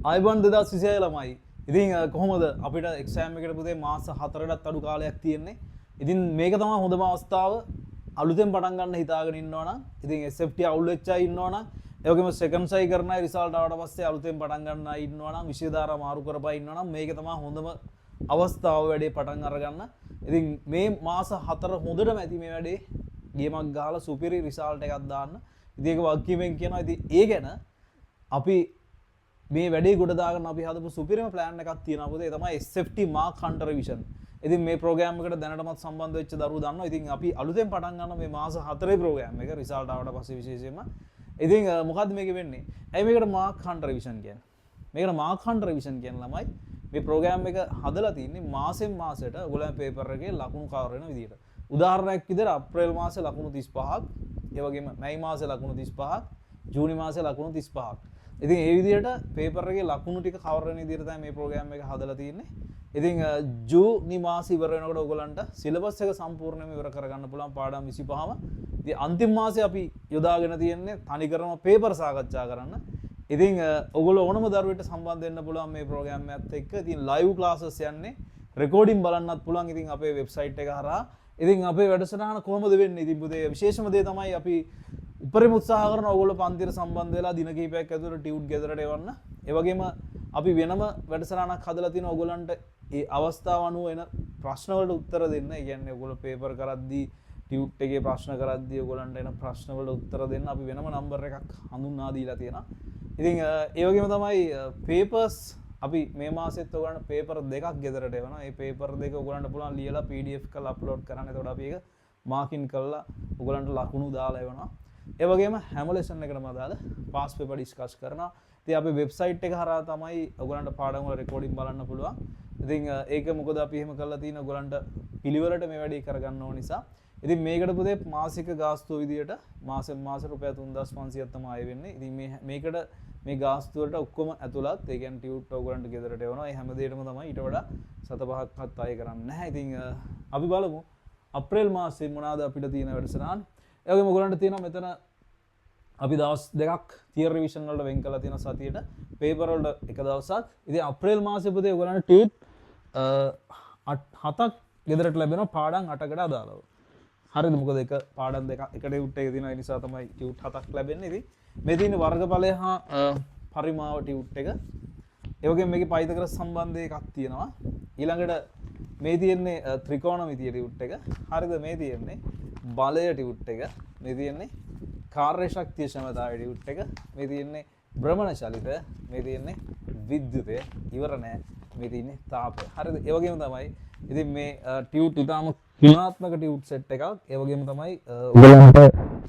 ආයුබෝවන් 2026 ළමයි. ඉතින් කොහොමද අපිට එක්සෑම් එකට පුතේ මාස 4කටත් අඩු කාලයක් තියෙන්නේ. ඉතින් මේක තමයි හොඳම අවස්ථාව අලුතෙන් පටන් ගන්න හිතාගෙන ඉන්නවා නම්, ඉතින් SFT අවුල් වෙච්ච අය ඉන්නවා නම්, ඒ වගේම සෙකන්ඩ් සයි කරන අය රිසල්ට් ආවට පස්සේ අලුතෙන් පටන් ගන්න අය ඉන්නවා නම්, විෂය ධාරා මාරු කරපු අය ඉන්නවා නම්, මේක තමයි හොඳම අවස්ථාව වැඩේ පටන් අරගන්න. ඉතින් මේ මාස 4 හොඳටම ඇති මේ වැඩේ ගේමක් ගහලා සුපිරි රිසල්ට් එකක් දාන්න. ඉතින් ඒක වගකීමෙන් කියනවා. ඉතින් ඒ ගැන අපි මේ වැඩේ ගොඩ දාගන්න අපි හදපු සුපිරිම ප්ලෑන් එකක් තියෙනවා පුතේ. ඒ තමයි SFT Mark Hunter Revision. ඉතින් මේ ප්‍රෝග්‍රෑම් එකට දැනටමත් සම්බන්ධ වෙච්ච දරුවෝ දන්නවා. ඉතින් අපි අලුතෙන් පටන් ගන්න මේ මාස 4 ප්‍රෝග්‍රෑම් එක රිසල්ට් ආවට පස්සේ විශේෂයෙන්ම. ඉතින් මොකද්ද මේකේ වෙන්නේ? ඇයි මේකට Mark Hunter Revision කියන්නේ? මේකට Mark Hunter Revision කියන ළමයි මේ ප්‍රෝග්‍රෑම් එක හදලා තින්නේ මාසෙන් මාසෙට ඔයගොල්ලන් පේපර් එකේ ලකුණු කවර් වෙන විදියට. උදාහරණයක් විදිහට අප්‍රේල් මාසේ ලකුණු 35ක්, ඒ වගේම මැයි මාසේ ලකුණු 35ක්, ජූනි මාසේ ලකුණු 35ක්. ඉතින් ඒ විදිහට පේපර් එකේ ලකුණු ටික කවර් වෙන විදිහට තමයි මේ ප්‍රෝග්‍රෑම් එක හදලා තියෙන්නේ. ඉතින් ජූනි මාසෙ ඉවර වෙනකොට ඔයගොල්ලන්ට සිලබස් එක සම්පූර්ණයෙන්ම ඉවර කරගන්න පුළුවන් පාඩම් 25ම. ඉතින් අන්තිම මාසේ අපි යොදාගෙන තියෙන්නේ තනිකරම පේපර් සාකච්ඡා කරන්න. ඉතින් ඔයගොල්ලෝ ඕනම දරුවෙක්ට සම්බන්ධ වෙන්න පුළුවන් මේ ප්‍රෝග්‍රෑම් එකත් එක්ක. ඉතින් ලයිව් ක්ලාසස් යන්නේ රෙකෝඩින් බලන්නත් පුළුවන් ඉතින් අපේ වෙබ්සයිට් එක හරහා. ඉතින් අපේ වැඩසටහන කොහොමද වෙන්නේ? ඉතින් පුතේ විශේෂම දේ තමයි අපි උපරිම උත්සාහ කරන ඔයගොල්ලෝ පන්තියට සම්බන්ධ වෙලා දින කිහිපයක් ඇතුළත ටියුට් ගෙදරට එවන්න. ඒ වගේම අපි වෙනම වැඩසටහනක් හදලා තිනවා ඔයගොල්ලන්ට ඒ අවස්ථාව අනුව එන ප්‍රශ්න වලට උත්තර දෙන්න. ඒ කියන්නේ ඔයගොල්ලෝ පේපර් කරද්දී ටියුට් එකේ ප්‍රශ්න කරද්දී ඔයගොල්ලන්ට එන ප්‍රශ්න වලට උත්තර දෙන්න අපි වෙනම නම්බර් එකක් හඳුන්වා දීලා තියෙනවා. ඉතින් ඒ වගේම තමයි පේපර්ස් අපි මේ මාසෙත් ඔයගොල්ලන්ට පේපර් දෙකක් ගෙදරට එවනවා. ඒ පේපර් දෙක ඔයගොල්ලන්ට පුළුවන් ලියලා PDF කරලා අප්ලෝඩ් කරන්න. එතකොට අපි ඒක මාකින් කරලා ඔයගොල්ලන්ට ලකුණු දාලා එවනවා. ඒ වගේම හැම ලෙසන් එකටම අදාළ පාස් පේපර් ඩිස්කස් කරනවා. ඉතින් අපේ වෙබ්සයිට් එක හරහා තමයි ඔයගොල්ලන්ට පාඩම් වල රෙකෝඩින් බලන්න පුළුවන්. ඉතින් ඒක මොකද අපි එහෙම කරලා තියෙන ඔයගොල්ලන්ට පිළිවෙලට මේ වැඩේ කරගන්න ඕන නිසා. ඉතින් මේකට පුතේ මාසික ගාස්තුව විදියට මාසෙන් මාසෙ රුපියල් 3500ක් තමයි ආයෙ වෙන්නේ. ඉතින් මේකට මේ ගාස්තු වලට ඔක්කොම ඇතුළත්, ඒ කියන්නේ ටියුට් ඔයගොල්ලන්ට ගෙදරට එවනවා. ඒ හැම දෙයකටම තමයි ඊට වඩා සත පහක්වත් අය කරන්නේ නැහැ. ඉතින් අපි බලමු අප්‍රේල් මාසේ මොනවාද අපිට තියෙන වැඩසටහන්. ඒ වගේම ඔයගොල්ලන්ට තියෙනවා මෙතන අපි දවස් දෙකක් තියරි රිවිෂන් වලට වෙන් කරලා තියෙන සතියේට පේපර් වලට එක දවසක්. ඉතින් අප්‍රේල් මාසේ පුතේ ඔයගොල්ලන්ට ටියුට් 7ක් ගෙදරට ලැබෙනවා පාඩම් 8කට අදාළව. හරිද? මොකද එක පාඩම් දෙකක් එක ටියුට් එක තියෙනවා. ඒ නිසා තමයි ටියුට් 7ක් ලැබෙන්නේ. ඉතින් මේ තියෙන වර්ගඵලය හා පරිමාව ටියුට් එක. ඒ වගේම මේකේ පයිතගරස් සම්බන්ධ එකක් තියෙනවා. ඊළඟට මේ තියෙන්නේ ත්‍රිකෝණමිතිය ටියුට් එක. හරිද? මේ තියෙන්නේ බලය ටියුට් එක. මේ තියෙන්නේ කාර්ය ශක්තිය ක්ෂමතාවය ටියුට් එක. මේ තියෙන්නේ භ්‍රමණ චලිත. මේ තියෙන්නේ විද්‍යුතය. ඉවර නෑ. මේ තියෙන්නේ තාපය. හරිද? ඒ වගේම තමයි ඉතින් මේ ටියුට් ඉතාම ගුණාත්මක ටියුට් සෙට් එකක්. ඒ වගේම තමයි ඔයගොල්ලන්ට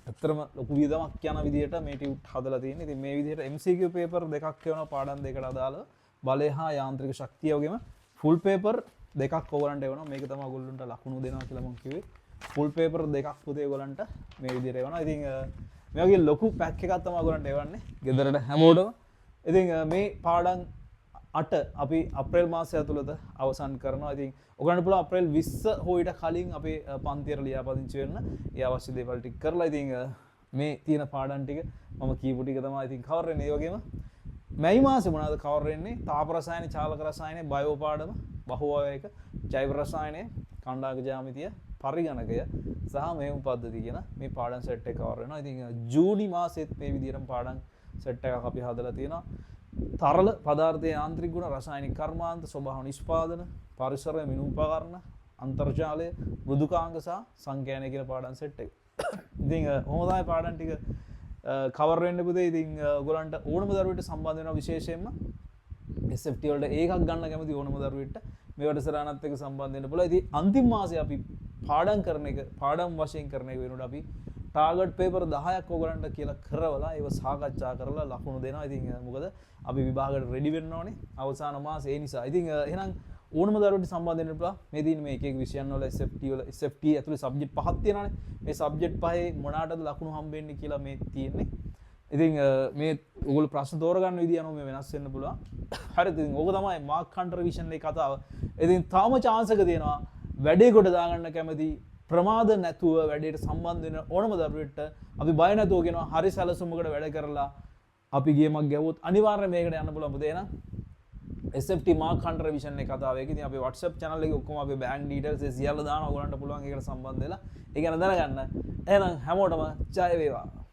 ඇත්තටම ලොකු වියදමක් යන විදිහට මේ ටියුට් හදලා තියෙන්නේ. ඉතින් මේ විදිහට MCQ paper දෙකක් වෙනවා පාඩම් දෙකට අදාළව. බලය හා යාන්ත්‍රික ශක්තිය වගේම ෆුල් පේපර් දෙකක් ඔයගොල්ලන්ට එවනවා. මේක තමයි ඔයගොල්ලන්ට ලකුණු දෙනවා කියලා මම කිව්වේ. ෆුල් පේපර් දෙකක් පුතේ ඔයගොල්ලන්ට මේ විදිහට එවනවා. ඉතින් මේ වගේ ලොකු පැක් එකක් තමයි ඔයගොල්ලන්ට එවන්නේ ගෙදරට හැමෝටම. ඉතින් මේ පාඩම් 8 අපි අප්‍රේල් මාසය ඇතුළත අවසන් කරනවා. ඉතින් ඔයගොල්ලන්ට පුළුවන් අප්‍රේල් 20 හෝ ඊට කලින් අපේ පන්තියට ලියාපදිංචි වෙන්න. ඒ අවශ්‍ය දේවල් ටික කරලා ඉතින් මේ තියෙන පාඩම් ටික මම කියපු ටික තමයි ඉතින් කවර් වෙන්නේ. ඒ වගේම මැයි මාසේ මොනවද කවර් වෙන්නේ? තාප රසායන, චාලක රසායන, බයෝ පාඩම, බහුවයක, ජෛව රසායනය, කණ්ඩායක ජ්‍යාමිතිය, පරිගණකය සහ මෙහෙයුම් පද්ධති කියන මේ පාඩම් සෙට් එක කවර් වෙනවා. ඉතින් ජූනි මාසෙත් මේ විදිහටම පාඩම් සෙට් එකක් අපි හදලා තියෙනවා. තරල පදාර්ථයේ යාන්ත්‍රික ගුණ, රසායනික කර්මාන්ත, ස්වභාව නිෂ්පාදන, පරිසරය, මිනුම් උපකරණ, අන්තර්ජාලය, මෘදුකාංග සහ සංඛ්‍යානය කියන පාඩම් සෙට් එක. ඉතින් ඔහොම තමයි පාඩම් ටික කවර් වෙන්න පුතේ. ඉතින් ඔයගොල්ලන්ට ඕනම දරුවෙක්ට සම්බන්ධ වෙනවා විශේෂයෙන්ම SFT වලට ඒකක් ගන්න කැමති ඕනම දරුවෙක්ට මේ වැඩසටහනත් එක්ක සම්බන්ධ වෙන්න පුළුවන්. ඉතින් අන්තිම මාසේ අපි පාඩම් කරන එක පාඩම් වශයෙන් කරන එක වෙනුවට අපි ටාගට් පේපර් 10ක් ඔයගොල්ලන්ට කියලා කරවලා ඒව සාකච්ඡා කරලා ලකුණු දෙනවා. ඉතින් මොකද අපි විභාගයට රෙඩි වෙන්න ඕනේ අවසාන මාසේ. ඒ නිසා ඉතින් එහෙනම් ඕනම දරුවෙක්ට සම්බන්ධ වෙන්න පුළුවන්. මේ තියෙන මේ එක එක විෂයන් වල SFT වල SFT ඇතුලේ සබ්ජෙක්ට් පහක් තියෙනවානේ. මේ සබ්ජෙක්ට් පහේ මොනකටද ලකුණු හම්බෙන්නේ කියලා මේ තියෙන්නේ. ඉතින් මේ ඔයගොල්ලෝ ප්‍රශ්න තෝරගන්න විදිය අනුව මේ වෙනස් වෙන්න පුළුවන්. හරිද? ඉතින් ඕක තමයි මාක් හන්ටර් රිවිෂන් එකේ කතාව. ඉතින් තාම චාන්ස් එක තියෙනවා වැඩේ කොට දාගන්න කැමති ප්‍රමාද නැතුව වැඩේට සම්බන්ධ වෙන ඕනම දරුවෙක්ට අපි බය නැතුව කියනවා හරි සැලසුමකට වැඩ කරලා අපි ගේමක් ගැහුවොත් අනිවාර්යයෙන් මේකට යන්න පුළුවන් පුතේ. එහෙනම් SFT Mark Hunter revision එක කතාව ඒක. ඉතින් අපේ WhatsApp channel එකේ ඔක්කොම අපේ බැංක් ඩීටේල්ස් ඒ සියල්ල දානවා. ඔයගොල්ලන්ට පුළුවන් ඒකට සම්බන්ධ වෙලා ඒ ගැන දැනගන්න. එහෙනම් හැමෝටම ජය වේවා.